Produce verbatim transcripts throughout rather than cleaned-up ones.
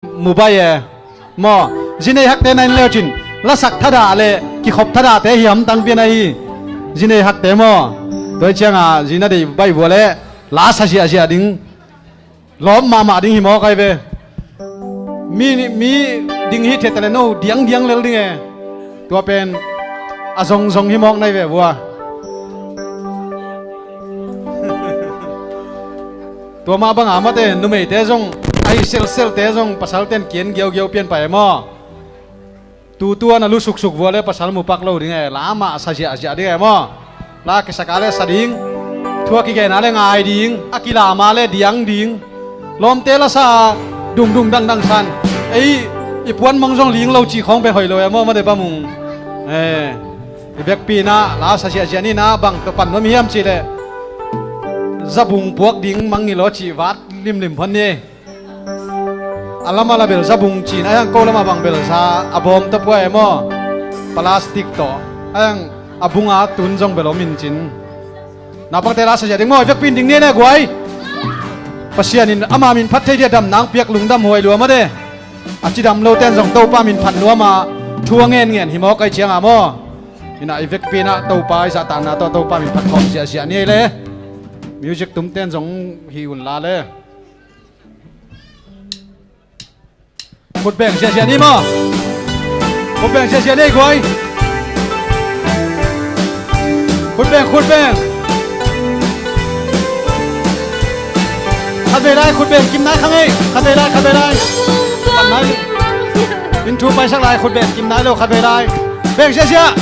mu bai e maw. Zi nei hakte na in leu cin lasak thadah le kikhop thadahte hi hamtang pian ahi. Zi nei hakte maw. Tua hi cianga zi na deih bai vua le la sa ziahziah ding, lawp mahmah ding hi mawk ai ve. Mi, mi ding hi thei ta le no diangdiang lel ding e. Tua pen a zongzong hi mawk nai ve vua. Tua mah banga mate numeite zong ahi selselte zong pasalten kian giaugiau pian pah e maw. Tutua na lu suksuk vua le pasal mu pak lo ding e, la mah sa ziahziah ding e maw. La kisaka le sa ding, thu a kigena le ngai ding, a kilama le diang ding. Lawmte lasa dungdung dangdang san ei i puan mong zong ling lo cih khawng pen hoih lo e maw, mate pa mung. E, i vekpi inah la sa ziahziah ni inah bang tawh pan nuam hiam cihleh zabung puak ding mangngilh aw cih vat limlim phon ni. A lama la bel zabung cin a hiang ko lama bang bel sa a bawm tawh pua e maw. Plastic tawh a hiang a bunga tun zong bel om in cin. Naupangte la sa ziah ding maw, i vekpi in ding ni le guai. Pasian in ama min phat thei dia damna ang piak lungdam huai lua mate. A cidam loten zong Topa min phat nuama thu a ngenngen hi mawk ai cianga maw. Inah i vekpi inah Topa i zahtakna tawh Topa min phat khawm ziahziah ni ei le. Music tumten zong hi unla le. Khutbeng ziahziah ni maw. Khutbeng ziahziah ni ei guai. Khutbeng, khutbeng. Khatvei lai khutbeng kim nai kha ngei. Khatvei lai, khatvei lai. Khat nai. In thu paisak lai khutbeng kim nai lo khatvei lai. Beng ziahziah.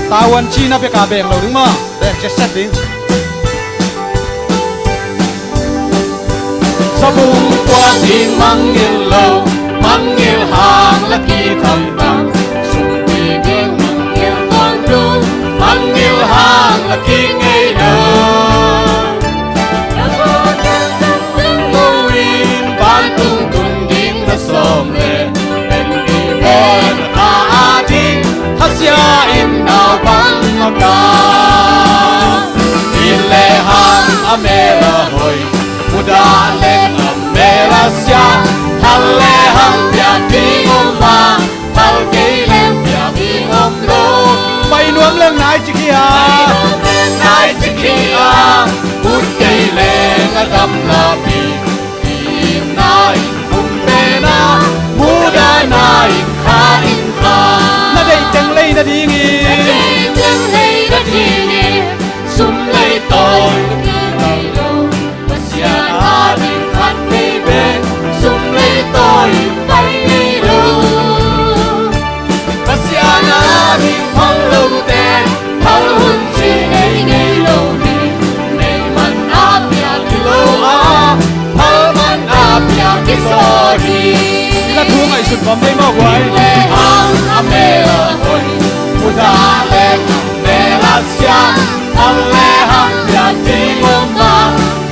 Tawan cina beka beng lo ding maw. Beng siaset ding. Sabung tua ding mangngilh lo, mangngilh hang la kitham tang. Sumpi ding mangngilh tuan tu, mangngilh hang la kingei lo. Vantung tun ding na sawm le, en ding pen kha a ding, khasia in naupang a ka. Inn le hang a mel a hoih, mudah leng a mel a sia, hal le hang piak ding om a, hal kei leng piak ding om lo. Pai nuam leng nai cik hi a. Pai nuam leng nai cik hi a. Ut kei leng a dam napi. Itna in khum pena, mudahna in kha in kha. Na deih teng lei nadingin. Na deih teng lei nadingin. Sum lei tawi, Pasian ading khat vei pen sum lei tawi pai ngei lo. Pasian ading phal lote phal hun ci ngei ngei lo hi. Nei man a piak hi lo a, phal man a piak hi zaw hi. La thu ngaihsut bawm dei maw guai. Le hang a mel a hoih, mudah le hang mel a sia. Hal le hang piak ding om a,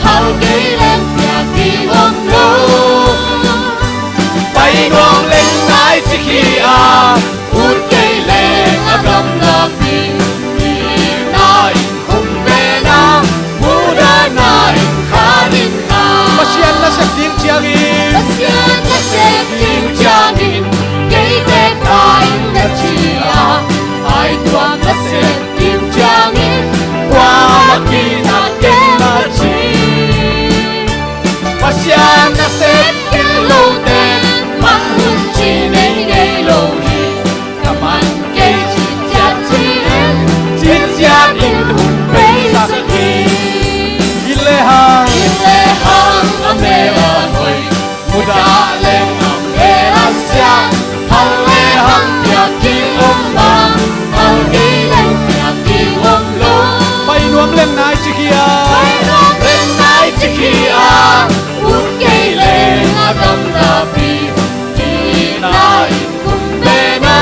hal kei leng piak ding om lo. Pai nuam leng nai cik hi a, ut kei leng a dam napi. Itna in khum pena, mudahna in kha in kha. Pasian nasep ding ciangin. Pasian nasep ding ciangin, kei tek ta in na ci a, ai tuam nasep ding ciangin, kuamah kina kei na ci. Pasian nasep kei lote, man hun ci nei ngei lo hi. Ka man kei cinciat ci in, cinciat in hun pei sak hi. Inn le hang. Inn le hang a mel a hoih. Mudah leng a mel a sia, hal le hang piak ding om a, hal kei leng piak ding om lo. Pai nuam leng nai cik hi a. Pai nuam leng nai cik hi a, ut kei leng a dam napi. Itna in khum pena,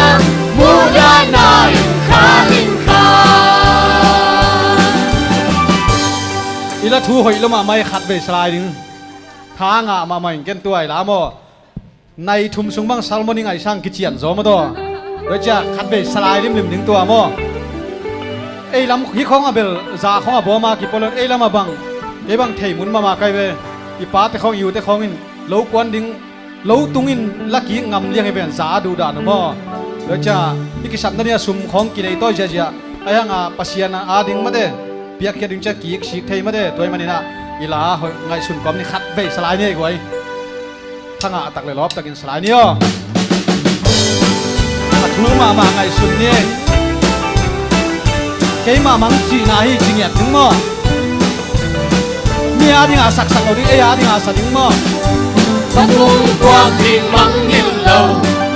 mudahna in kha in kha. I la thu hoih lo mahmah hi, khatvei salai ding. Tha ngah mahmah in ken tua i la maw. Nai thum sung bang sermon i ngaihsang kician zaw maw taw. Tua cia khatvei salai limlim ding tua maw. Ei lam hih khawng a bel za khawng a bawm a kipawl in ei lam a bang, kei bang thei mun mahmah kai ve. I pate khawng i ute khawng in lo kuan ding, lo tungin la kik ngam liang hi ven, za a duhdan uh maw. Tua cia i kisapna ding a sum khawng kinei tawi ziazia, ahi hanga Pasian a ding mate, piakkhiat ding cia kik sik thei mate. Tua ahih maninah i la hoih ngaihsun kawm ni, khat vei sa lai ni ei guai. Thangah a tak le lawp takin sa lai ni aw. A thu mahmah ngaihsun ni. Keimah mangcihna hi ci ngiat ding maw? Mi a dingah saksak lo ding, ei a dingah sa ding maw? Vanung puak ding mangngilh lo,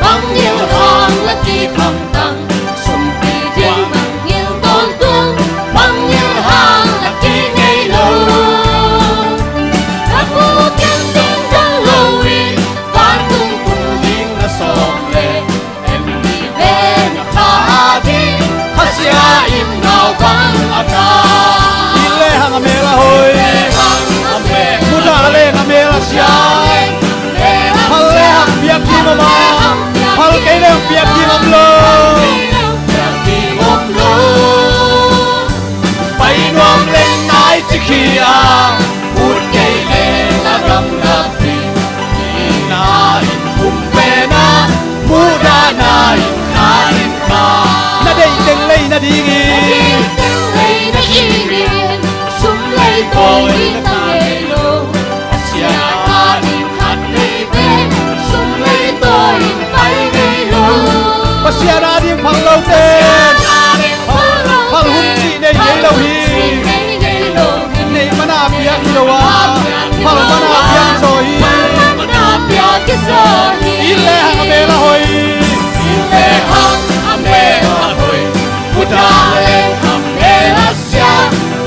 mangngilh hang la kik hamtang. Sumpi ding mangngilh tawntung, mangngilh hang la kik ngei lo. Ka pu ken ding dang lo in, vantung tung ding la sawm le, en ni ve na kha a ding, Kha Sia in nau bang a ta. It le hang a mel a hoih, mudah leng a mel a sia. Phal le hang piak ding om a, phal kei leng piak ding om lo. Pai nuam leng nai ci khi a, ut kei leng a gamlak ding. Itna in pumpen a, mudahna in kha in kha. Na deih teng lei nadingin, na deih teng lei nadingin, sum lei tawi na ta ngei lo. Pasian a ding khat vei pen, sum lei tawi in pai ngei lo. Pasian a ding phal lote, Pasian a ding phal lote, phal hun cih nei ngei lo hi. Phal hun cih nei ngei lo hi. Neih mana piak hi lo a, phal mana piak hi zaw hi. Phal mana piak hi zaw hi. It le hang a mel a hoih, it le hang a mel a hoih, mudah leng a mel a sia.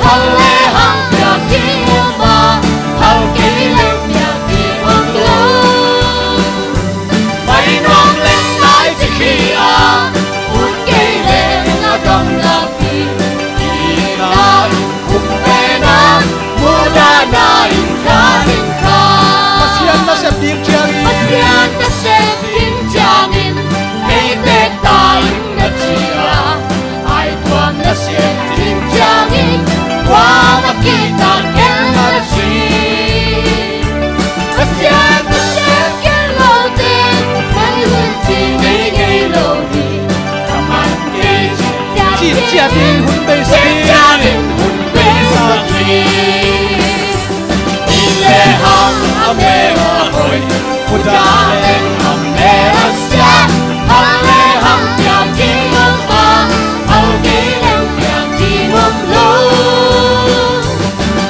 Phal le hang piak ding om a, phal kei leng piak ding om lo. Pai nuam leng nai ci khi a, ut kei leng a gamlak ding. Itna in pumpen a, mudahna in kha in kha. Pasian nasep ding ciangin, Pasian nasep ding ciangin, kei tek ta ing na ci a, ai tuam nasep ding ciangin, kuamah kihtak keng na ci. Pasian nasep keng lote, man hun ci ngei ngei lo hi. Ka man kei cih ciat in hun beisak hi. Cih ciat in hun beisak hi. It le hang a mel a hoih, mudah leng a mel a sia. Phal le hang piak ding om a, phal kei leng piak ding om lo.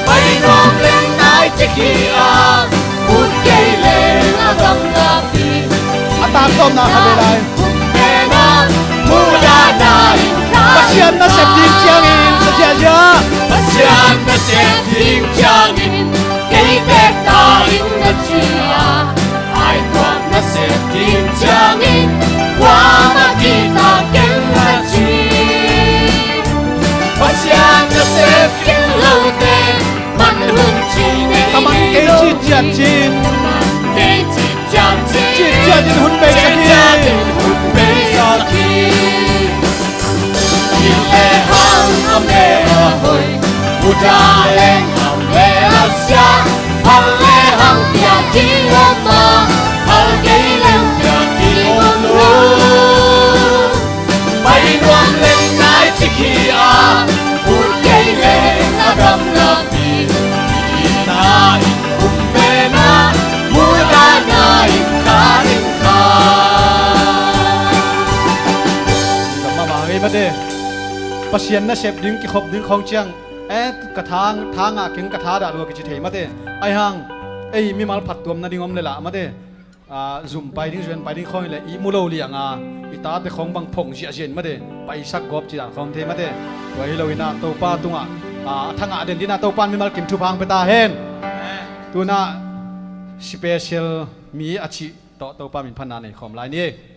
Pai nuam leng nai ci khi a, ut kei leng a gamlak ding. A tangtawpna kha ve lai. Pasian nasep ding ciangin sa ziahziah. Pasian nasep ding ciangin, kei tek ta ing na ci a, ai tuam nasep ding ciangin, kuamah kihtak keng na ci. Pasian nasep keng lote, man hun ci nei ngei lo hi. Ka man kei cih ciat cin. Ka man kei cih ciat cin. Cih ciat in hun beisak hi. Cih ciat in hun beisak hi. It le hang a mel a hoih, mudah leng a mel a sia. Phal le hang piak ding om a, phal kei leng piak ding om lo. Pai nuam leng nai ci khi a, ut kei leng a gamlak ding. Itna in pumpen a, mudahna in kha in kha. Ka mahmah ngei mate. Pasian nasep ding kikhop ding khawng ciang, eh, ka thang, thangah keng ka thadah lua kici thei mate. Ahi hang, ei mimal phattuam nading om le lah mate. Ah, zum pai ding, zuan pai ding khawng hileh ihmu lo lianga i tate khawng bang phong ziahziah in mate, paisak gawp cih dan khawng thei mate. Tua hi loinah Topa tungah, ah, a thangah den dinah Topa in mimal kim thupha hong pia ta hen. Tunah special mi a cih tawh Topa min phatna nei khawm lai ni.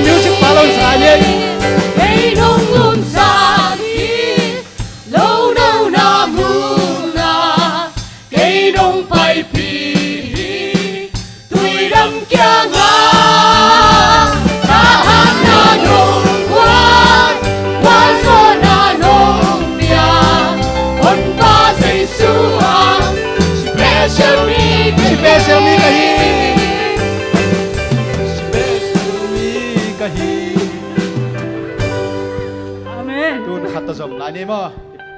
Music pa lo sa ye. Kei nong lumsak hi, lo no na muna, kei nong paipih hi, tuidam kiangah, ka hatna nong guan, guan zawhna nong pia, Honpa Jesu ah, special mi ka hi. Special mi ka hi. Special mi ka hi. Amen. Tun khat tawh zom lai ni maw?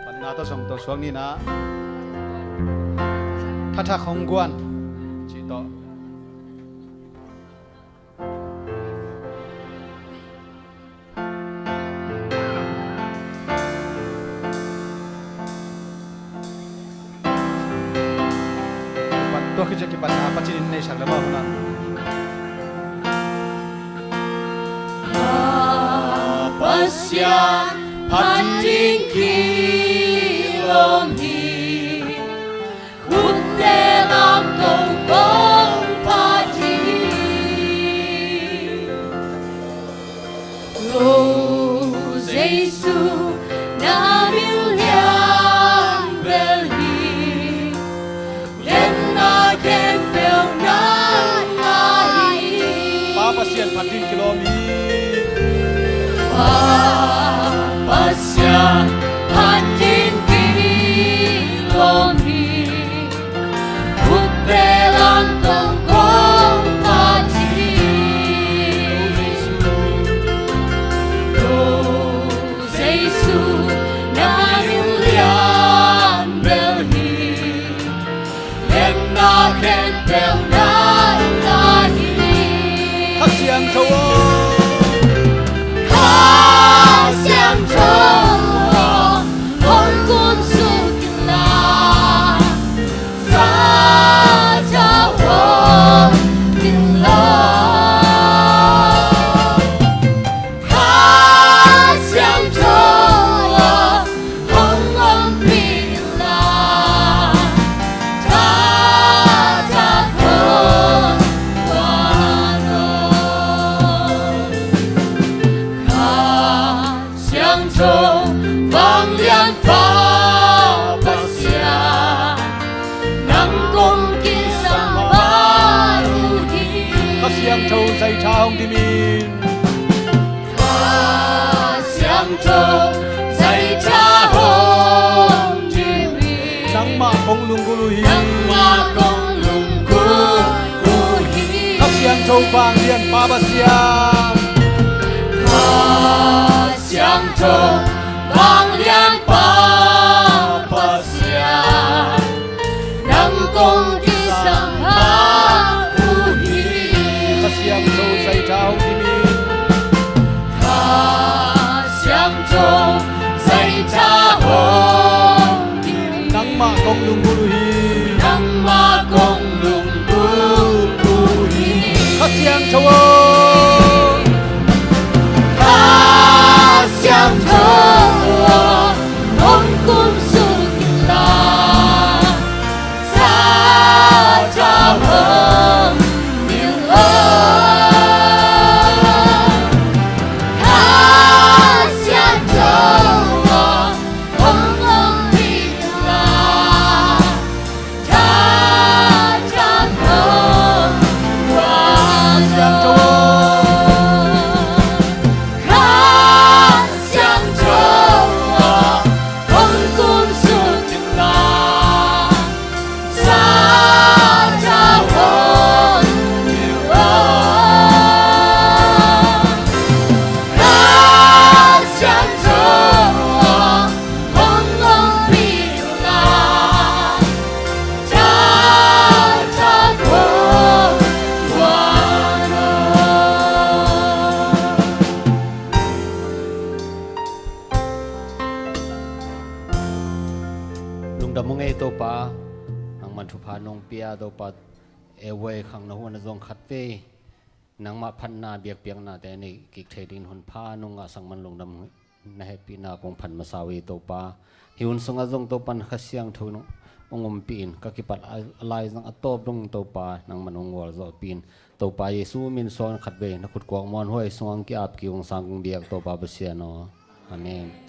Panna tawh zom tawh suak ni na. Thathak hong guan. Ci tawh. Tua khit ciang kipan a Pasian in nei sak le mah hun a. Pasian phat ding kilawm hi, khutte lamto kong phat hi. Lo Jesu, na min lian bel hi, lianna khempeuh nang a hi. Pa Pasian phat ding kilawm hi. Pa Pasian phat ding kilawm hi. Khutte lamto kong phat hi. Lo Jesu, na min lian bel hi, lianna khempeuh nang a hi. Kha Siangtho aw. Kha Siangtho aw, hong kumsuk in la, Satan hong ding lo. Kha Siangtho aw, hong ompih in la, taktak hong guan aw. Kha Siangtho vanglianpa Pasian, nang kong kisam phat uh hi. Kha Siangtho zaitha hong dim in. Kha Siangtho zaitha hong dim in. Nangmah kong lunggulh uh hi. Nangmah kong lunggulh uh hi. Kha Siangtho vanglianpa Pasian. Kha Siangtho vanglianpa Pasian, nang kong kisam phat uh hi. Kha Siangtho zaitha hong dim in. Kha Siangtho zaitha hong dim in. Nangmah kong lunggulh uh hi. Nangmah kong lunggulh uh hi. Kha Siangtho aw. Kha Siangtho aw, hong kumsuk in la, Satan hong ding lo. Kha Siangtho aw, hong ompih in la, taktak hong guan aw. Kha Siangtho aw, hong kumsuk in la, Satan hong ding lo. Kha Siangtho aw, hong ompih in la, taktak hong guan aw. Lungdam ung ei Topa, nangman thupha nong pia Topa, ei khangno hun ah zong khatvei nangmah phatna biakpiaknate nei kik thei dingin hun pha nong ngahsak man lungdam ung ei. na hehpihna kong phat masa uh hi Topa. Hih hun sungah zong Topa na Kha Siangtho nong hong ompih in ka kipat a, a lai zang a tawp dong Topa nangman hong gualzawhpih in. Topa Jesu min suang khat vei na khut kuak muanhuai sungah hong ki-ap kik ung sang kong biak Topa Pasian aw. Amen.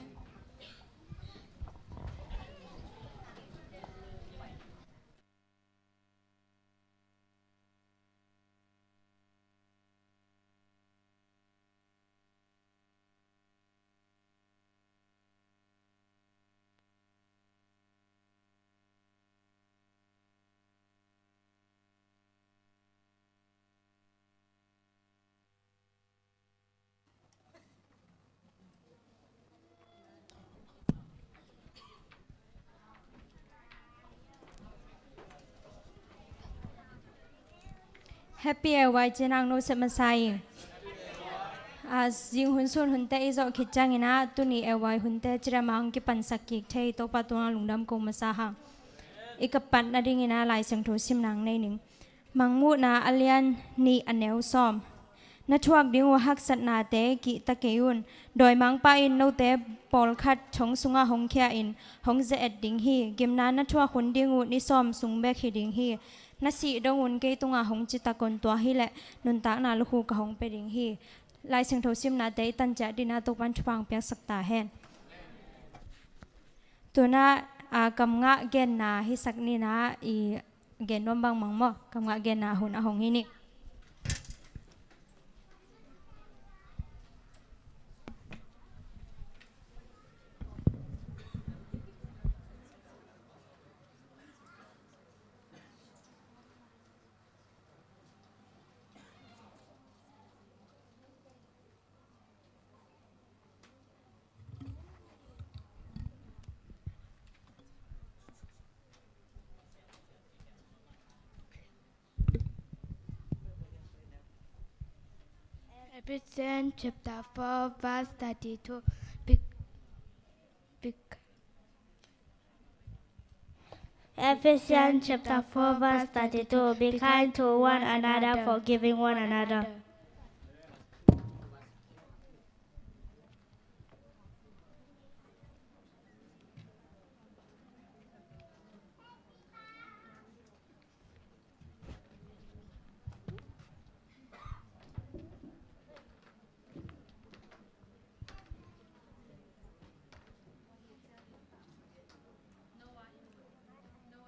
Happy L Y ci-in ang no sep masa ing. A, zing hun sun hunte i zawh khit ciangin ah tuni L Y hunte cidam a hong kipansak kik thei Topa tungah lungdam ko masa hang. I ka patna dingin ah Lai Siangtho simna nei ning. Mangmuhna a lian nih a neu sawm. Na thuak ding uh haksatnate kihta kei un. Dawimangpa in note pawlkhat thong sungah hong khia in hong ze-et ding hi. Gimna na thuak hun ding uh ni sawm sung bek hi ding hi. Na sih dong un kei tungah hong ci tak un, tua hileh nuntakna lukhu ka hong pia ding hi. Lai Siangtho simnate i tan ciat dingin ah Topa'n thupha hong piaksak ta hen. Tu-in ah, a, kam ngah genna hisak ni in ah, i gen nuam bangmah maw, kam ngah genna hun a hong hi ni. Ephesians chapter four, verse thirty-two. Be, be, Ephesians chapter four, verse thirty-two. Be kind to one another, forgiving one another.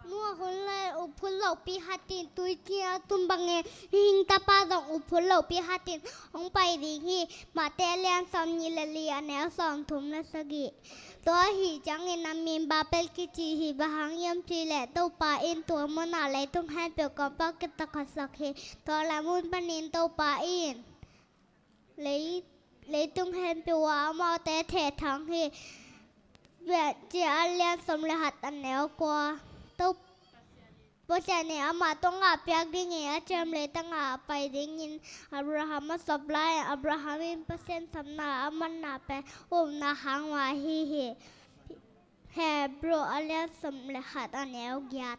Noah hun le uphun lohpi hatin tuici a tum bangin Mihing Tapa zong uphun lohpi hatin hong pai ding hi. Mate a lian sawmnih le li, a neu sawmthum le sagih. Tua ahih ciangin a min Babel kici hi. Bang hang hiam cih leh Topa in tua munah leitung khempeuh kampau kitakhuasak hi. Tua lai mun panin Topa in lei, leitung khempeuh ah amaute thehthang hi. Piancil a lian sawm le khat, a neu kua. To, Pasian in amah tungah piak dingin a ciam leitang ah a pai dingin Abraham a sawp lai-in Abraham in Pasian sapna a manna pen upna khang mah ahi hi. Hebru a lian sawm le khat, a neu giat.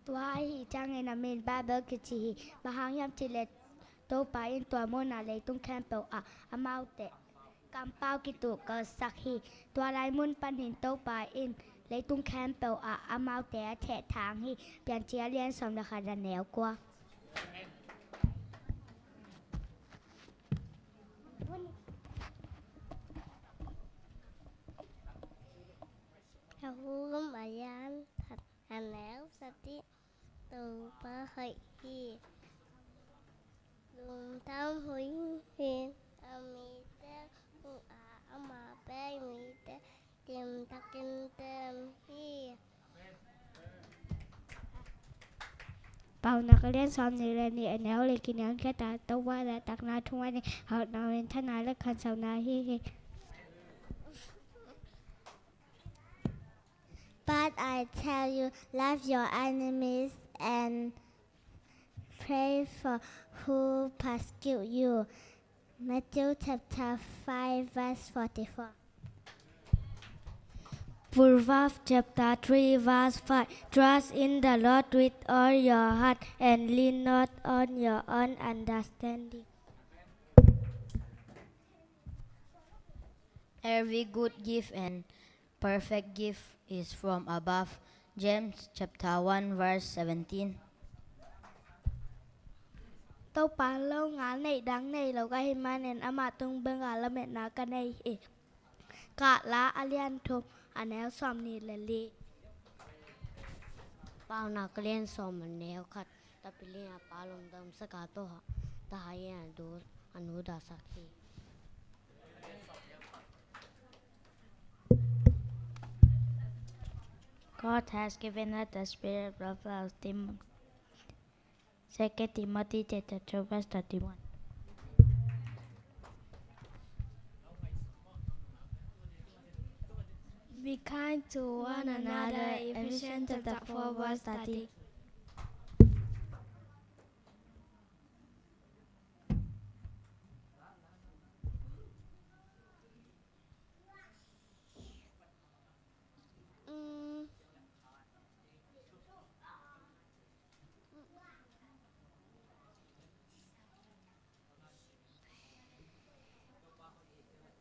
Tua ahih ciangin a min Babel kici hi. Bang hang hiam cih leh Topa in tua munah leitung khempeuh ah amaute kampau kituhkausak hi. Tua lai mun panin Topa in leitung khempeuh ah amaute a thehthang hi. Piancil a lian sawm le khat, a neu kua. Rom a lian khat, a neu sagih. Topa hoih hi. Lungtang hoih hi. A mite uh a, amah pen mite limtakin tem hi. Paunak a lian sawmnih le nih, a neu li, kiniamkhiat a, Topa zahtakna thungetna in hauhna, minthanna le khansauna ahi hi. But I tell you, love your enemies and pray for who persecute you. Matthew chapter five, verse forty-four. Proverbs chapter three, verse five. Trust in the Lord with all your heart and lean not on your own understanding. Every good gift and perfect gift is from above. James chapter one, verse seventeen. Topa lo ngal neih dang nei lo ka hih manin amah tung bengah lametna ka nei hi. Kahla a lian thum a neu sawm nih le li. Paunak a lian sawm a neu khat. Tapiling a pa lungdam saka toha taha in a du a nu dasak hi. God has given us the spirit of love. Tim-, Second Timothy chapter two, verse thirty-one. Be kind to one another. Ephesians chapter four, verse thirty.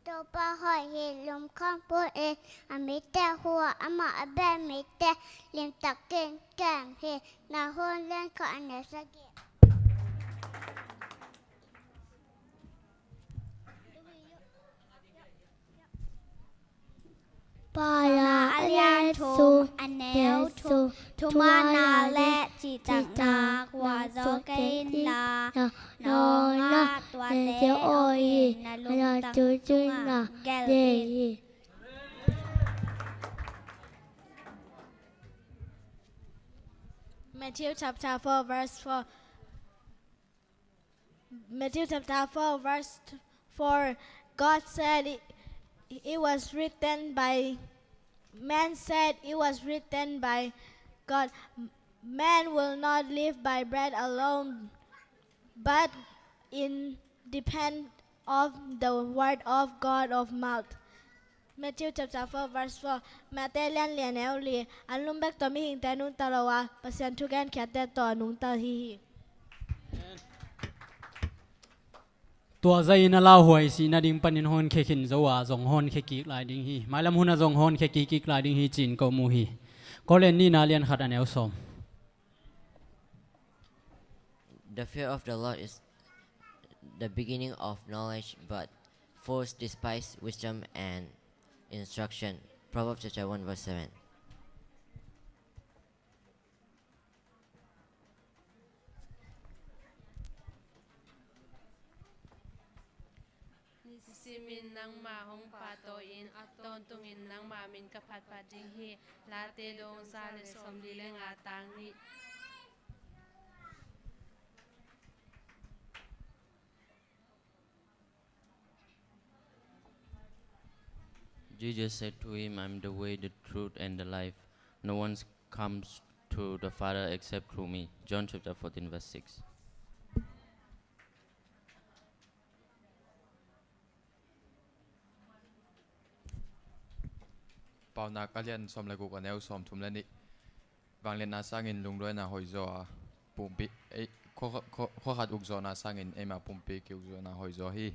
Topa hoih hi. Lungkham put in a mite huh a, amah a beh mite limtakin kem hi. Nahum lian khat a neu sagih. Paunak a lian thum a neu thum. Thumanna le cihtakna khuazaw kei inla, na hong ah tuate aw in na lungtang tungah gelh in. Matthew chapter four, verse four. Matthew chapter four, verse four. God said it, it was written by, man said it was written by God, "Man will not live by bread alone, but in depend of the word of God of mouth." Matthew chapter four, verse four. Mate lian li a neu li. An lum bek tawh mihingte nungta lo a, Pasian thugenkhiatte tawh a nungta hi hi. Tua zaiin a lauhuai sih nading panin honkhia khin zo a, zong honkhia kik lai ding hi. Mailam hun a zong honkhia kik kik lai ding hi ci-in ko mu hi. Korin nihna lian khat a neu sawm. The fear of the Lord is the beginning of knowledge, but fools despise wisdom and instruction. Proverbs chapter one, verse seven. Nisimin nangma hong pahtawi in, a tawntungin nangma min ka phatphat ding hi. Late dong za le sawmli le nga, tang nih. Jesus said to him, "I'm the way, the truth, and the life. No one comes to the Father except through me." John chapter fourteen, verse six. Paunak a lian sawm le guk, a neu sawm thum le nih. Vangliatna sangin lungduaina hoihzaw a pumpi, ei, khua, khua, khua khat ukzawhna sangin eima pumpi kiukzawhna hoihzaw hi.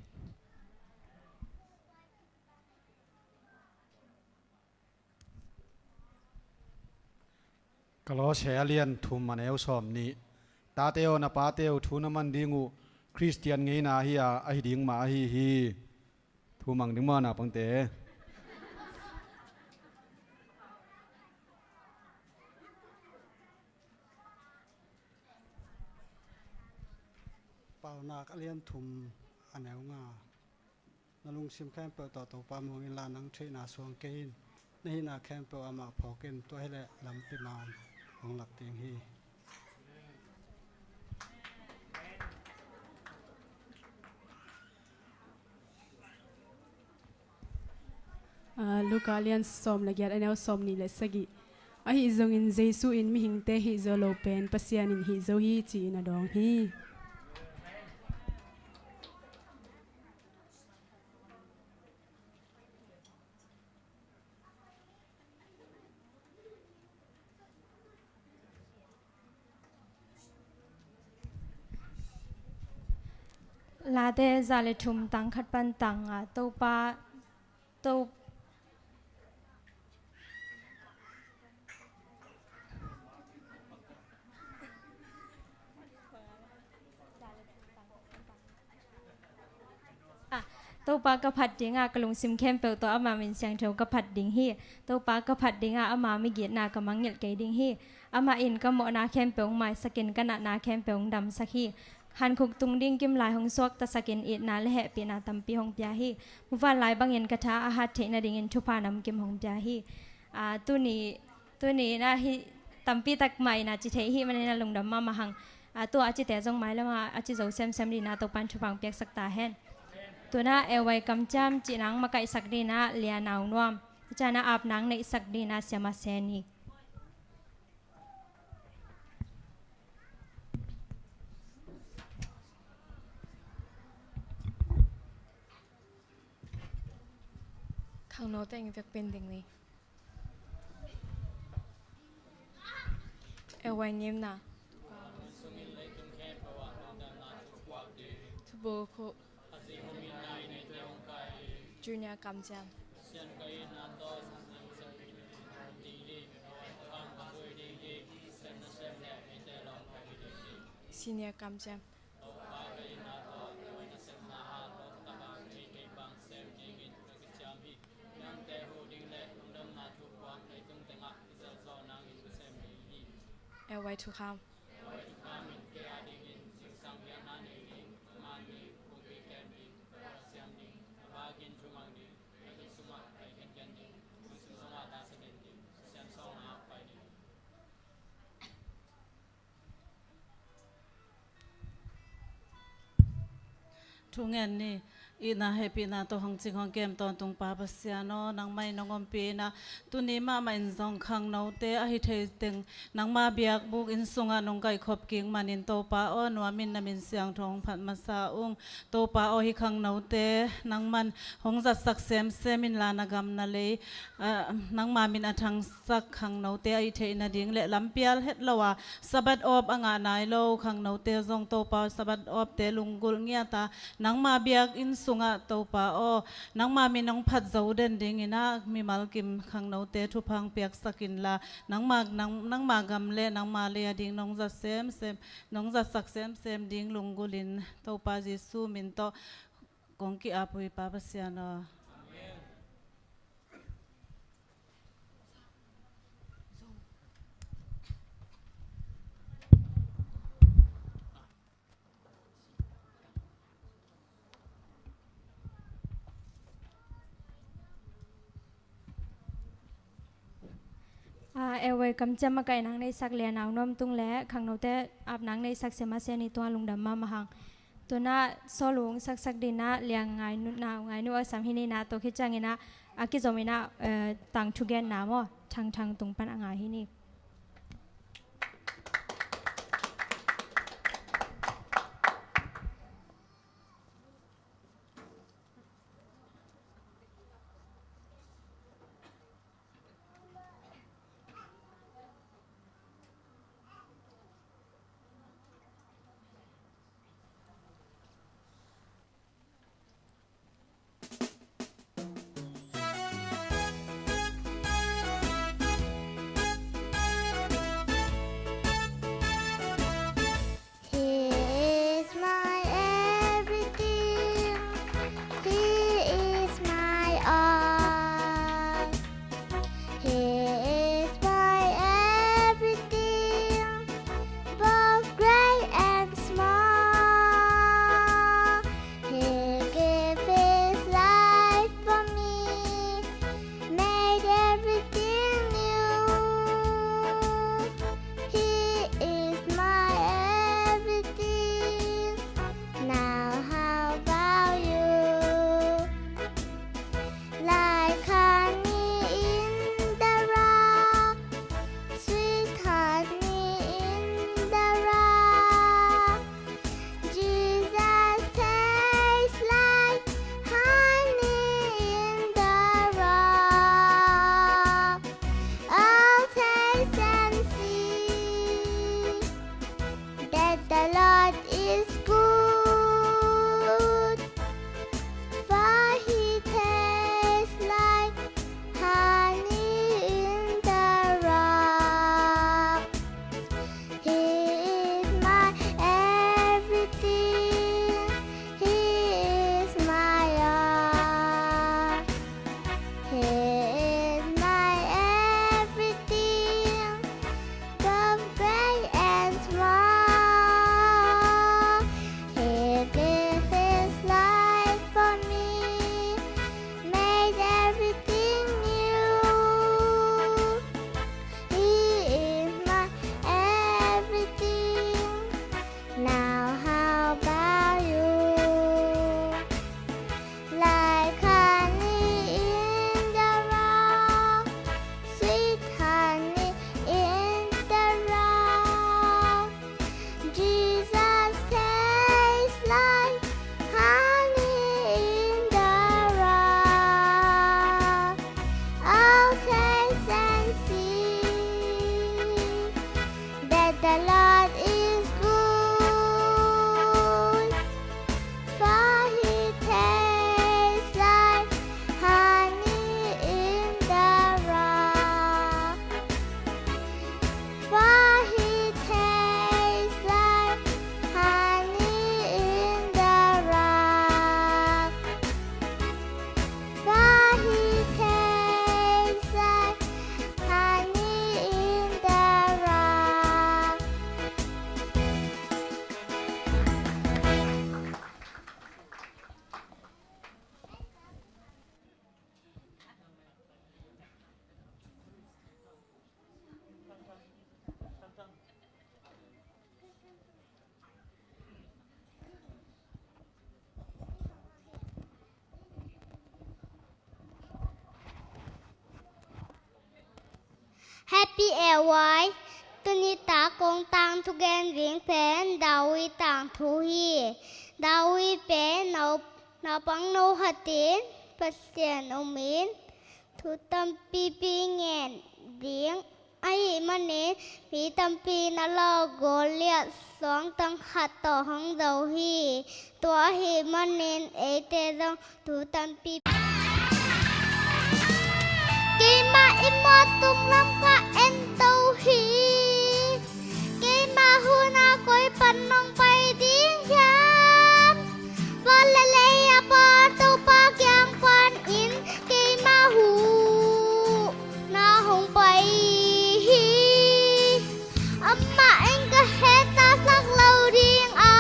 Kolose a lian thum, a neu sawm nih. Tate aw, na pate uh thu na man ding uh Khristian ngeina hi a, ahi ding mah ahi hi. Thu mang ding maw, naupangte? Paunak a lian thum, a neu nga. Na lungsim khempeuh tawh Topa mu hong inla, nang theihna suang kei in. Na hihna khempeuh amah phawk in, tua hileh lampi man hong lak ding hi. Ah, Luka lian sawm le giat, a neu sawm nih le sagih. Ahi zongin Jesu in mihingte hih zo lo pen Pasian in hih zo hi, ci-in a dawng hi. Late za le thum, tang khat pan tang nga. Topa, To Topa ka phat ding a, ka lungsim khempeuh tawh ama min siangtho ka phat ding hi. Topa ka phat ding a, ama migitna ka mangngilh kei ding hi. Amah in ka mawhna khempeuh hong maisak in, ka natna khempeuh hong damsak hi. Hankhuk tung ding kimlai hong suaktasak in, itna le hehpihna tampi hong pia hi. Muvanlai bangin ka tha a hat theih nadingin thupha namkim hong pia hi. Aa, tuni, tuni in ah hih tampi tak mah in ah ci thei ahih manin ah lungdam mahmah hang. Aa, tua a cite zong mailam ah a ci zo semsem dingin ah Topa'n thupha hong piaksak ta hen. Tu-in ah L Y Kamciam cih nang makaihsak dingin ah Lia Nau Nuam, hi ciangin ah ap nang neihsak dingin ah Siama Seni. Khangno teng vek pen ding ni. L Y ngimna. Thubu khu. Junior Kamciam. Senior Kamciam. L Y Thukham. Thungen ni. Itna hehpihna tawh hong cing hong kem tawntung Pa Pasian aw, nangmah in hong ompih in ah, tuni mahmah in zong khangnote a hi thei teng nangma biakbuk inn sungah nong kaihkhop kik manin Topa aw, nuam in na min siangtho hong phat masa ung. Topa aw, hih khangnote nangman hong zatsak semsem inla, na gam na lei, ah, nangma min a thangsak khangnote a hi theih nading le lampial het lo a Sabbath off a ngah nai lo khangnote zong Topa aw, Sabbath offte lunggulh ngiat a nangma biakinn sungah Topa aw, nangma min hong phat zo den dingin ah mimal kim khangnote thupha hong piaksak inla, nangma, nang, nangma gam le nangma lei a ding nong zat semsem, nong zatsak semsem ding lunggulh in Topa Jesu min tawh kong ki-ap uh hi Pa Pasian aw. Ah, L Y Kamciam a kaih nang neihsak Lia Nau Nuam tung le khangnote ap nang neihsak Siama Seni tungah lungdam mahmah hang. Tu-in ah solo hong saksak dingin ah Lia Ngai Nu, Nau Ngai Nu a sam hi ni in ah, tua khit ciangin ah a kizom in ah, eh, tang thugenna maw, Thang Thang tung pan a ngai hi ni. Happy L Y. Tuni tak kong tangthu gen ding pen David tangthu hi. David pen nau, naupang no khatin Pasian umin thu tampipi ngen ding ahih manin mi tampi na lo Goliat suangtang khat tawh hong zo hi. Tua ahih manin eite zong thu tampi. Keimah i mawh tung lam ka en to hi. Keimah hun ah koi pan nong pai ding hiam? Van le lei a bawl Topa kiang panin keimah hun ah hong pai hi. Amah in ka hehsa sak lo ding a,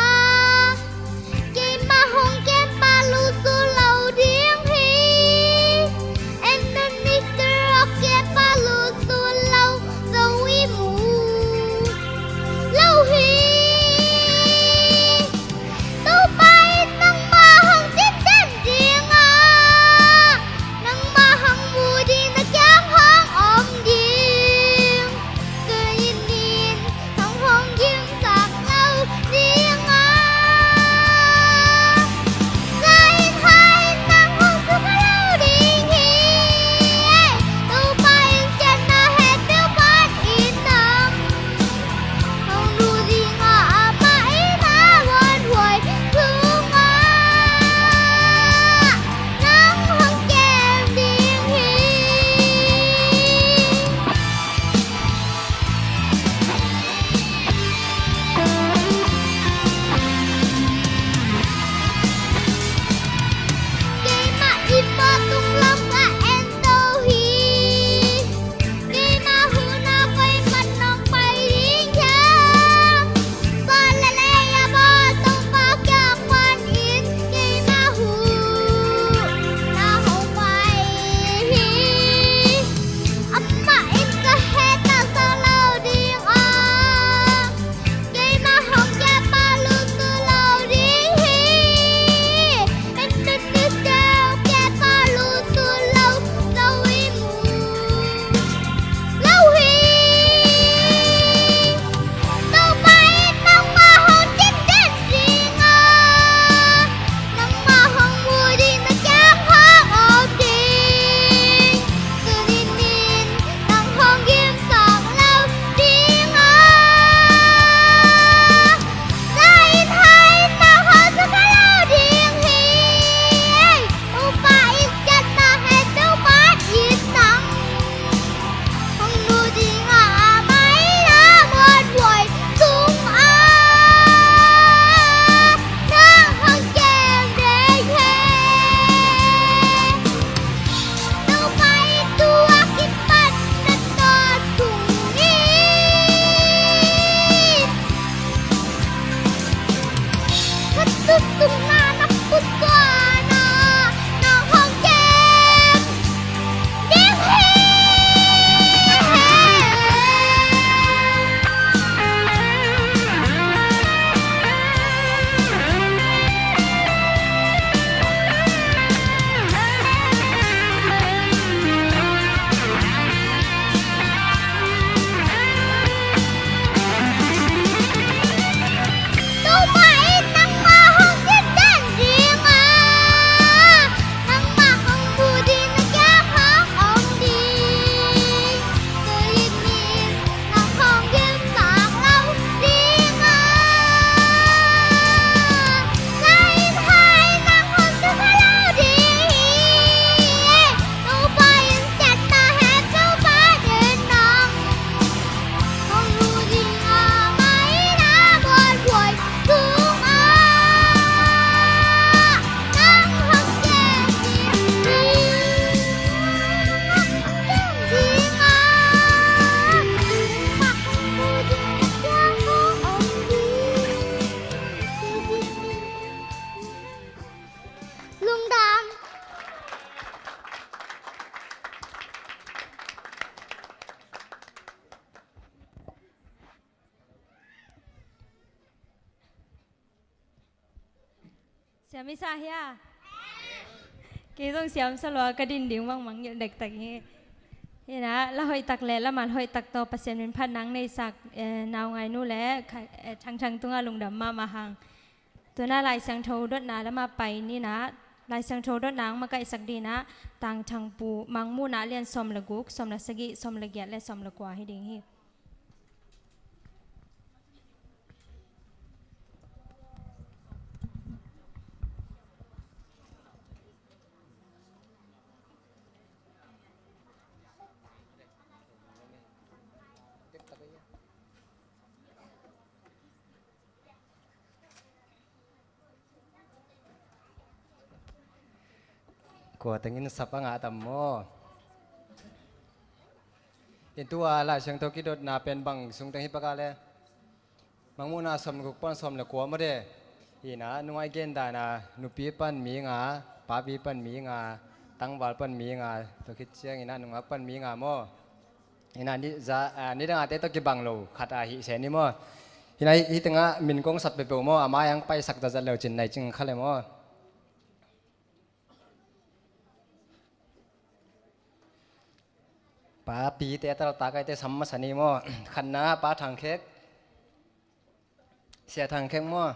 keimah hong kem pah lut sun lo ding hi. Enemy stroke kem pah lut sun lo, zo i mu lo hi. Topa in nangmah hong cin den ding a, nangmah hong mu ding, na kiang hong om ding. Tuni-in nang hong gimsak lo ding a, za-in ha-in nang hong sukha lo ding hi. Topa in ciatna hehpih panin nang hong lut ding a, amah in a muanhuai sungah nang hong kem ding hi. Keimah i mawh tung lam ka en to hi. Keimah hun ah koi pan nong pai ding hiam? Van le lei a bawl Topa kiang panin keimah hun ah hong pai hi. Amah in ka hehsa sak lo ding a, keimah hong kem pah lut sun lo ding hi. Enemy stroke kem pah lut sun lo, zo i mu lo hi. Topa in nangmah hong cin den ding a, nangmah hong mu ding, na kiang hong om ding. Tuni-in nang hong gimsak lo ding a, za-in ha-in nang hong sukha lo ding hi. Topa in ciatna hehpih panin nang hong lut ding a, amah in a muanhuai sungah nang hong kem ding hi. Topa in tua kipan na tawh tung in, ka tusukna na pusuan a, nang hong kem ding hi. Topa in nangmah hong cin den ding a, nangmah hong mu ding, na kiang hong om ding. Tuni-in nang hong gimsak lo ding a, za-in ha-in nang hong sukha lo ding hi. Topa in ciatna hehpih panin nang hong lut ding a, amah in a muanhuai sungah nang hong kem ding hi. Nang hong kem ding a, nangmah hong mu ding, na kiang hong om ding. Lungdam. Siam i sa hia? Kei zong siam sa lua, ka din ding bangmah ngilh dektak hi. Hi-in ah, la hoih tak le la mal hoih tak tawh Pasian min phat nang neisak, eh, naungainu le kha-, eh, Thangthang tungah lungdam mahmah hang. Tu-in ah Lai Siangtho dotna lamah pai ni-in ah, Lai Siangtho dotna hong makaihsak dingin ah, Tangthangpu Mangmuhna a lian sawm le guk, sawm le sagih, sawm le giat le sawm le kua hi ding hi. Kua tengin sap a ngah tam maw? In tua Lai Siangtho kidotna pen bang sung teng hi paka le? Mangmuhna sawm le guk pan sawm le kua maw de. Hi-in ah nungak i gen dan a nupi pan mi nga, papi pan mi nga, tangval pan mi nga, tua khit ciangin ah nungak pan mi nga maw? Hi-in ah ni za, ah, nidang a te tawh kibang lo khat a hih se ni maw? Hi-in ah hih, hih tengah min kong sap peuhpeuh maw, a mai-ah paisak zatzat le uh cin nai cing kha le maw? Papite a taltak a i te sam masa ni maw? Khatna Pa Thang Khek, Sia Thang Khek maw?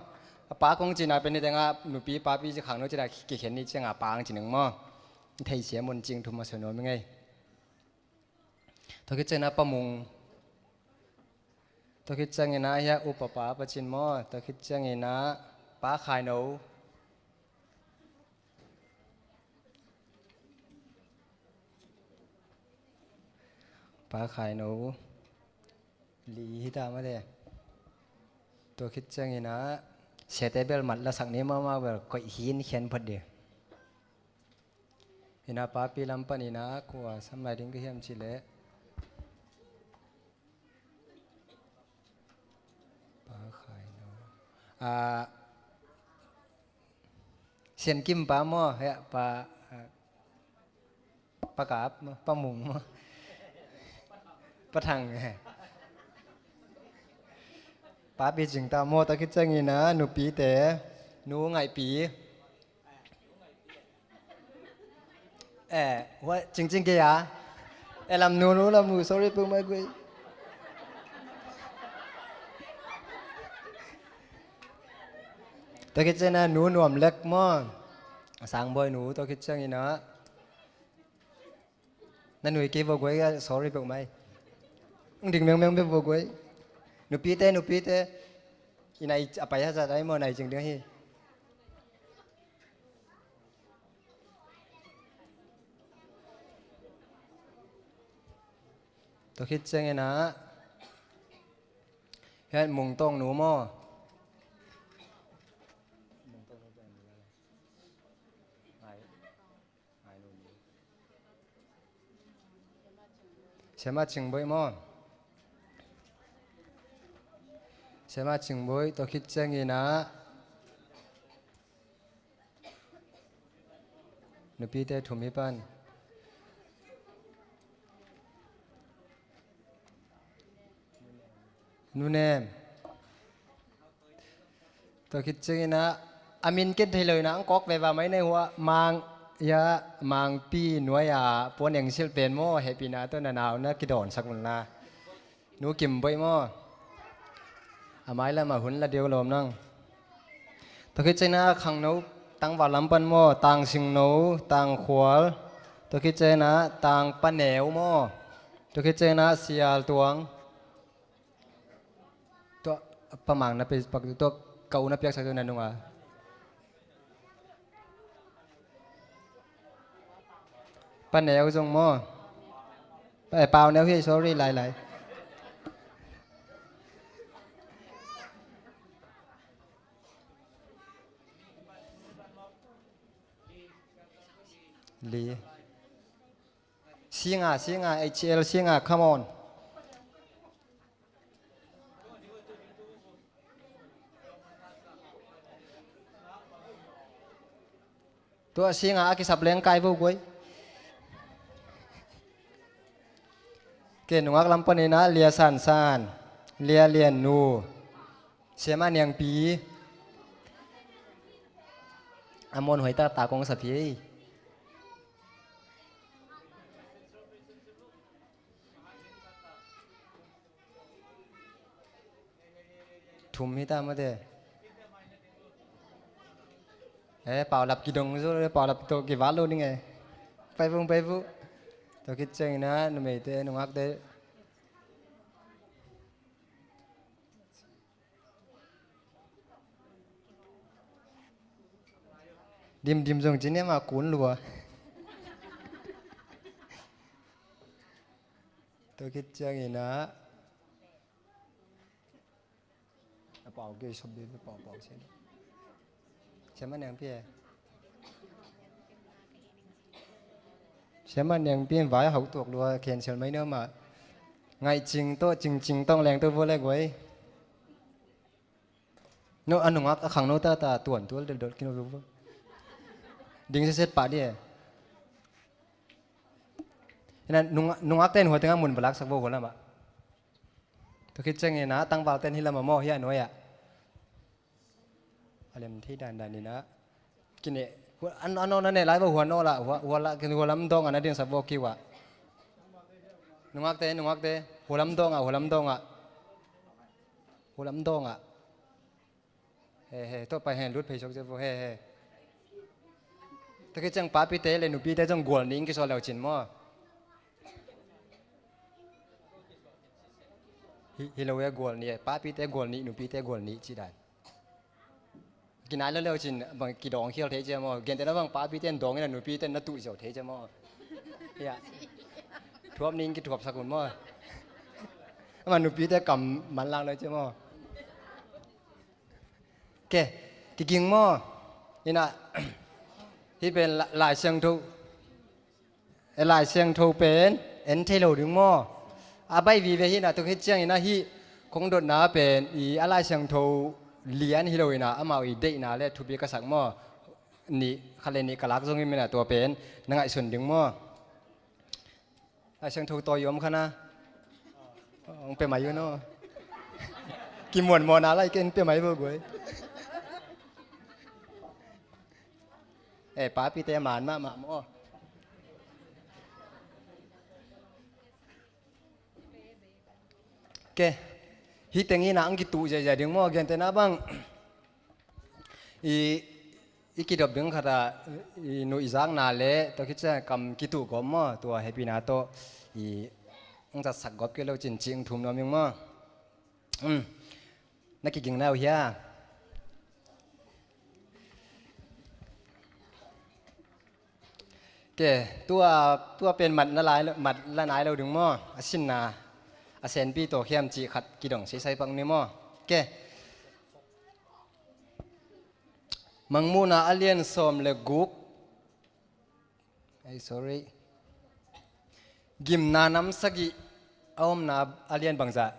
A pa kong cihna pen hih tengah nupi papi ci khang no cihna kikhen ni ciangah pa ang ci ning maw? Theihsia mun cing thum a soi nuam i ngei. Tua khit ciangin ah Pa Mung. Tua khit ciangin ah hiah Upa Pa Pa Cin maw? Tua khit ciangin ah Pa Khai No. Pa Khai No. Li hi ta maw de. Tua khit ciangin ah Sia te bel mat la sak ni maw, amau bel koih hi-in khen phot ding. Hi-in ah papi lam panin ah kua sam lai ding ka hiam cih leh, Pa Khai No. Ah, Sian Kim pa maw, ya, Pa, ah, Pa Kap maw, Pa Mung maw? Pa Thang. Papi cing ta maw, tua khit ciangin ah nupite, Nu Ngaih Pi. Eh, hua, cingcing kei a. Eh, lam nu, nu, lam nu, sorry peuhmah guai. Tua khit ciangin ah Nu Nuam Lek maw? Sang Bawi nu, tua khit ciangin ah. Na nui kei vo guai, sorry peuhmah. Hong ding mengmeng peuh vo guai. Nupite, nupite. I nai a pai hazat ai maw, nai cing ding hi. Tua khit ciangin ah, hiah Mung Tawng nu maw? Siama Cing Bawi maw? Siama Cing Bawi, tua khit ciangin ah, nupite thum hi pan. Nu Nem. Tua khit ciangin ah, a min ken thei lo in ah, ang kawk veva mai nei hua, Mang, ya, Mangpi nuai a puan eng silh pen maw, hehpihna tawh na nau na kidawnsak un la. Nu Kim Bawi maw? A mailam ah hun la deuh lawm nang. Tua khit ciangin ah khangno, tangval lam pan maw, Tang Sing No, Tang Khual. Tua khit ciangin ah Tang Pa Neu maw? Tua khit ciangin ah Sial Tuang. Tua Pa Mang na pe pak, tua ka u na piaksak tu na nunga. Pa Neu zong maw? Eh, Pau Neu hi, sorry, lai lai. Li. Singa, Singa, H L Singa, come on. Tua Singa a kisap leng kai vo guai. Ke nungak lam panin ah Lia San San, Lia Lian Nu, Siama Niang Pi. A muan huai ta ta kong sa pi. Thum hi ta mate. Eh, paulap kidong zo, paulap tawh kival lo ding e. Pai vung, pai vung. Tua khit ciangin ah numeite, nungakte. Dim, dim zong ci ni ma kun lua. Tua khit ciangin ah a pau kei sop ding, a pau, pau sia. Sia ma niang pi e. Sia ma niang pi vai hau tuak lua, cancel mai ni ma. Ngaih cing tawh, cing cing tawh leng tawh vua le guai. No, a nungak a khang no ta ta tuan tual del dol kino vua. Ding seset pa di e. Ina nungak, nungak ten hua tengah mun valak sak vua hua lama. Tua khit ciangin ah tangval ten hi lama maw, hi a nuai ah. A lem thei dandan in ah. Kine, hua, an, an, an, an, ne lai vua hua no la, hua, hua la, hua lam dong ah na ding sak vua kiu ah. Nungakte, nungakte, hua lam dong ah, hua lam dong ah. Hua lam dong ah. He, he, tua pai he, lut phei sok cia vua, he, he. Tua khit ciang papite le nupite zong gual nih in kisual leu cin maw. Hi, hi lo e gual nih e, papite gual nih, nupite gual nih ci dan. Kinai lo leu cin, bang kidawng khial thei cia maw. Gente na bang papite dawng ina nupite na tuh ziau thei cia maw. Ya. Thuap nih in kithuap sak un maw. Ama nupite kam man lang lo cia maw. Ke, kiging maw. Ina, hi pen la-, Lai Siangtho. E Lai Siangtho pen en thei lo ding maw. A bai vive hi na tuk hi ciang ina hi kong dotna pen i a Lai Siangtho lian hi lo ina amau i deihna le thupi ka sak maw. Nih, khat le nih ka lak zong hi mina tua pen na ngaihsun ding maw. Lai Siangtho tawi om khana. Ong pe mai yu no. Kimuan muan a lai ken pe mai bo guai. Eh, papite man mah mah maw. Ke. Hi teng ina ang kituh ziahziah ding maw, gentehna bang. I, i kidop ding khat ah, i nuihzakna le, tua khit ciang kam kituh gawp maw, tua hehpihna tawh, i, ang zatsak gawp kei lo cin cih ang thum nuam ing maw. Um, na kiging nau hia. Ke, tua, tua pen mat na lai, mat la nai lo ding maw. A sinna, a senpi tawh khiam cih khat kidong seisai pak ni maw. Ke. Mangmuhna a lian sawm le guk. Ai, sorry. Gimna nam sagih a omna a lian bangzah.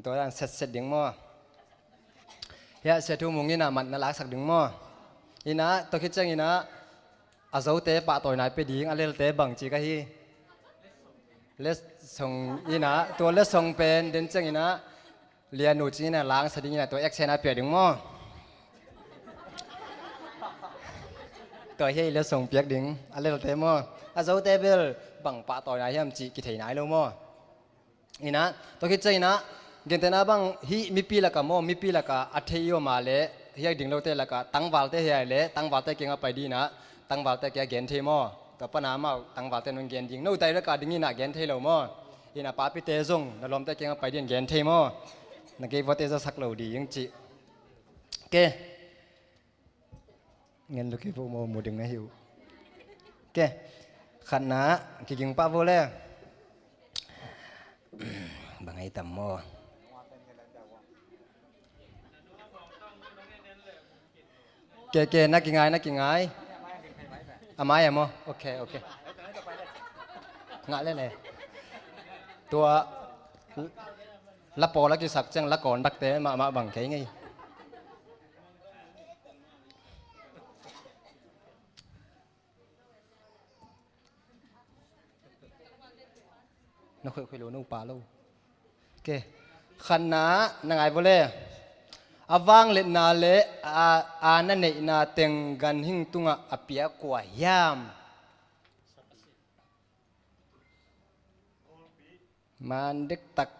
Tua dan setset ding maw. Hiah sia thu mung ina mat na laksak ding maw. Ina, tua khit ciang ina, a zote pahtawi nai pe ding, a lelte bang ci ka hi. Lesson ina, tua lesson pen, den ciang ina, lian uh ci ina, lang sa ding ina, tua action a piak ding maw. Tua hi lesson piak ding, a lelte maw. A zote bel, bang pahtawi nai hiam ci, kithei nai lo maw. Ina, tua khit ciang ina, gentehna bang, hi mipi laka maw, mipi laka a thei i om a le, hiak ding lote laka, tangvalte hi a le, tangvalte kiang a pai ding ina, tangvalte kiang a gen thei maw. Tua pana amau, tangvalte nung gen ding. No tai laka ding ina gen thei lo maw. Ina papite zong, na lawmte kiang a pai ding gen thei maw. Na gei vawte zasak lo ding ci. Ke. Ngen lo kei vo maw, mu ding na hi uh. Ke. Khatna, kiging pah vo le. Bang ai tam maw. Ke, ke, na kingai, na kingai. A mai a maw. Ok, ok. Ngah le le. Tua. La pawl a kisak ciang la kawn dakte mahmah bang kei ngei. Na khoih khoih lo, na upa lo. Ke. Khatna, na ngai vawle. A vangliatna le a, a na neihna teng ganhing tungah a piak kua hiam. Man dektak.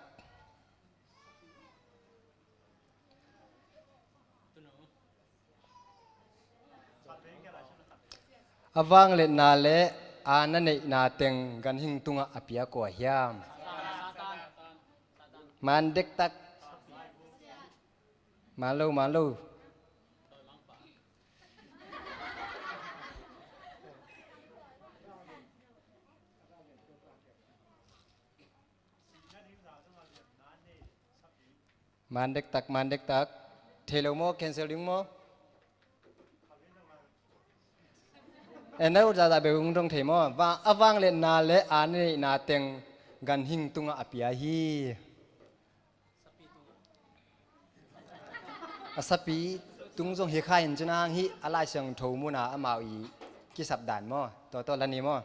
A vangliatna le a na neihna teng ganhing tungah a piak uh a hiam? Man dektak. Man lo, man lo. Man dektak, man dektak. Thei lo maw, cancel ding maw? E, na ut zahzah bek ung dong thei maw? Va-, a vangliatna le a na neihna teng ganhing tungah a pia hi. A sapi tung zong hi kha in cin hang hi a Lai Siangtho munah amau i kisap dan maw? Tua tawh la ni maw?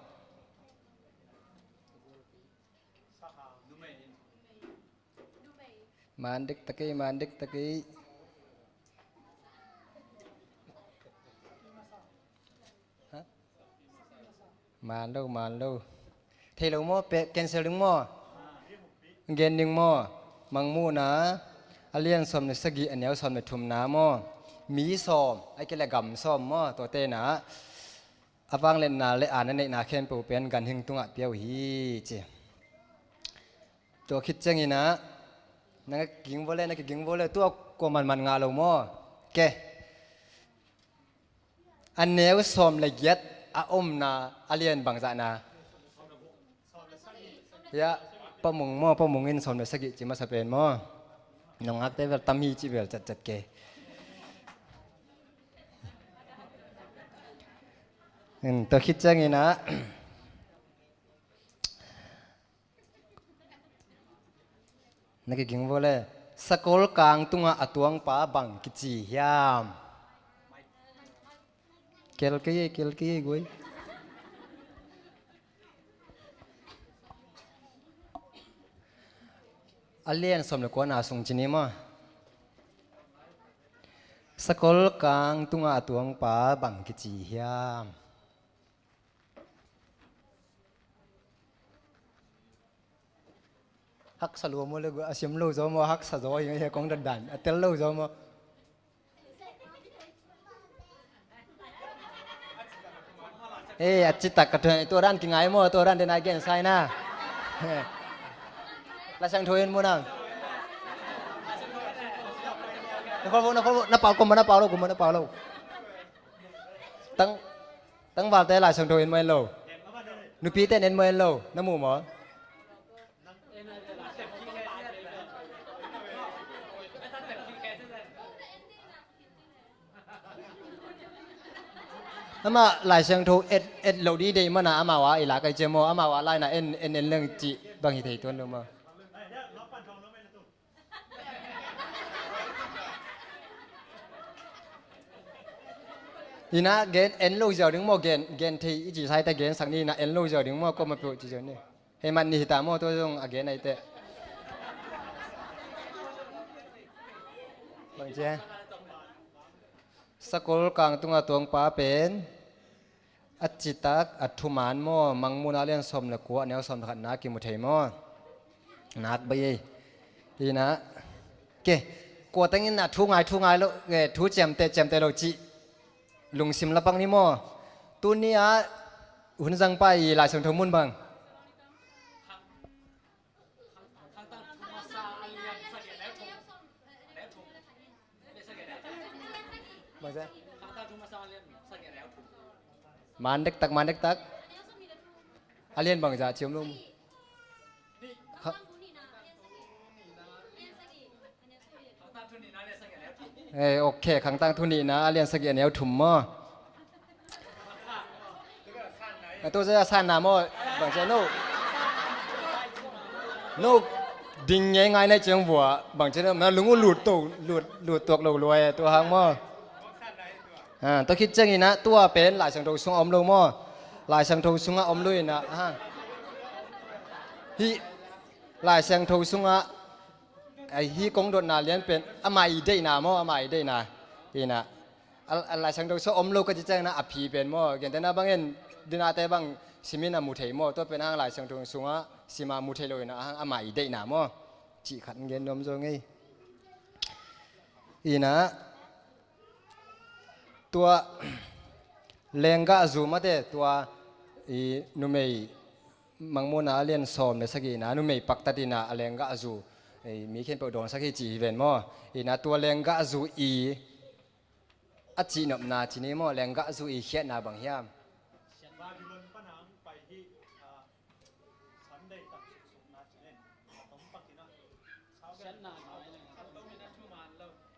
Man dektak ei, man dektak ei. Ha? Man lo, man lo. Thei lo maw? Pe, cancel ding maw? Gen ding maw? Mangmuhna a lian sawm le sagih, a neu sawm le thumna maw? Mi sawm, a kile gam sawm maw? Tua tena a vangliatna le a na neihna khempeuh pen ganhing tungah pia uh hi ci. Tua khit ciangin ah, na kiging vua le, na kiging vua le, tua kua manman ngah lo maw? Ke. A neu sawm le giat a omna a lian bangzahna? Ya, Pa Mung maw, Pa Mung in sawm le sagih ci masa pen maw? Nungakte vel tam hi ci vel catcat ke. Hmm, tua khit ciangin ah, na kiging vua le, sakol kang tungah a tuangpa bang kici hiam? Kel kei, kel kei guai. A lian sawm le kuana sung ci ni maw? Sakol kang tungah a tuangpa bang kici hiam? Haksa lua maw le, a siam lo zaw maw, haksa zaw hi ngai he kong dandan a tel lo zaw maw? Eh, a citak ka tuan, tua dan kingai maw, tua dan den a gen sai na. Lai Siangtho in maw nang. Na khol vo, na khol vo, na pau ko maw, na pau lo ko maw, na pau lo. Tang Tangvalte Lai Siangtho en maw en lo? Nupite en maw en lo? Na mu maw? Amah Lai Siangtho et, et lo ding deih mana amau a i lak ai cia maw? Amau a laina en, en, en leng cih bang hi thei tuan lo maw? Ina gen en lo ziau ding maw, gen, gen thei i ci sai ta gen sak ni, ina en lo ziau ding maw, kua ma peuh ci ziau ni. Hei man ni hita maw, tua zong a gen ai teh. Bang cia. Sakol kang tunga tuangpa pen a citak, a thuman maw, Mangmuhna lian sawm le kua, a neu sawm le khatna kimu thei maw? Nak bai ei. Ina, ke, kua tengin a thu ngai, thu ngai lo, eh, thu ciamteh, ciamteh lo cih lungsim la pang ni maw? Tuni a hun zangpa i Lai Siangtho mun bang? Man dektak, man dektak. A lian bangzah ciam lo. Kha- Eh, ok, Khangtang thu nihna a lian sagih a neu thum maw? A tu zia sanna maw? Bang cia no. No ding ngei ngai nai ciang vua. Bang cia no, na lung uh lut to, lut, lut tuak lo luai, tua hang maw? Ha, tua khit ciangin ah, tua pen Lai Siangtho sungah om lo maw? Lai Siangtho sungah om lo in ah, ha. Hih Lai Siangtho sungah, ai, hih kong dotna lian pen, amah i deihna maw, amah i deihna. In ah, a, a Lai Siangtho sungah om lo ka ci ciangin ah, a phi pen maw? Gentehna bangin, dinate bang simin a mu thei maw? Tua pen hang Lai Siangtho sungah, sima mu thei lo in ah, hang amah i deihna maw? Cih khat gen nuam zaw ngei. In ah, tua, Lenggahzu mate tua i numei Mangmuhna a lian sawm le sagihna numei paktat ina a lenggahzu i mi khempeuh dawnsak hi ci hi ven maw? Ina tua lenggahzu i a cihnopna ci ni maw? Lenggahzu i khiatna bang hiam?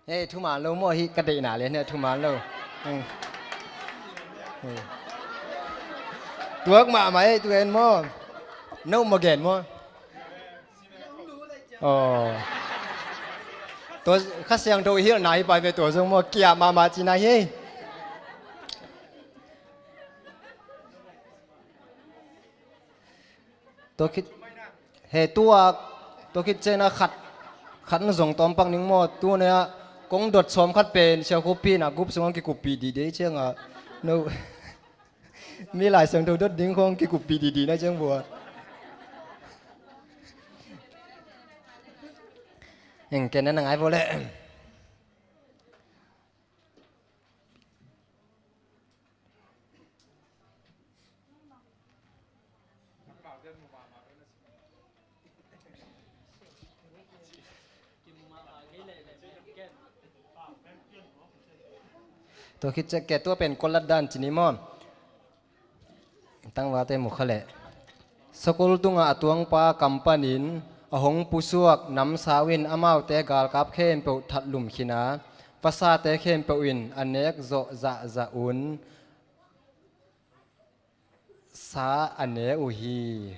Hei, thuman lo maw, hih ka deihna lian hi a thuman lo. Hmm. Hmm. Tuak mahmah ei, tu en maw? No maw gen maw? Aw. Tua Kha Siangtho i hilhna hi pai ve, tua zong maw, kia mahmah cina hi. Tua khit, he, tua, tua khit ciangin a khat, khat na zong tawmpak ning maw, tu nia kong dot sawm khat pen siakhupi na gup sungah kikuppih dide ciangah, no, mi Lai Siangtho dot ding khong kikuppih didi na ciang bua. Eng ken na ngai vo le. Tua khit ciang ke tua pen kualat dan ci ni maw? Tangvate mu kha leh. Sakol tungah a tuangpa kam panin a hong pusuak namsau in amaute galkap khempeuh thatlum khin a, vasate khempeuh in a nek zawh zahzah un sa a ne uh hi.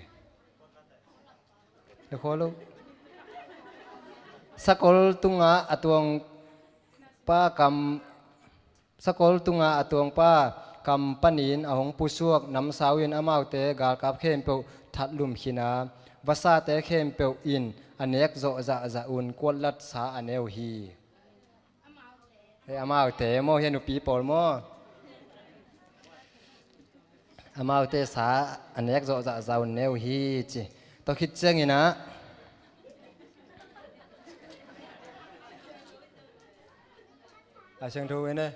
Sakol tungah a tuangpa kam Sakol tunga a tuangpa kam panin a hong pusuak namsau in amaute galkap khempeuh thatlum khin a, vasate khempeuh in a nek zawh zahzah un kuatlatsa a ne uh hi. Hei, amaute maw, hia nupi pawl maw? Amaute sa a nek zawh zahzah un ne uh hi ci. Tua khit ciangin ah a siangtho in eh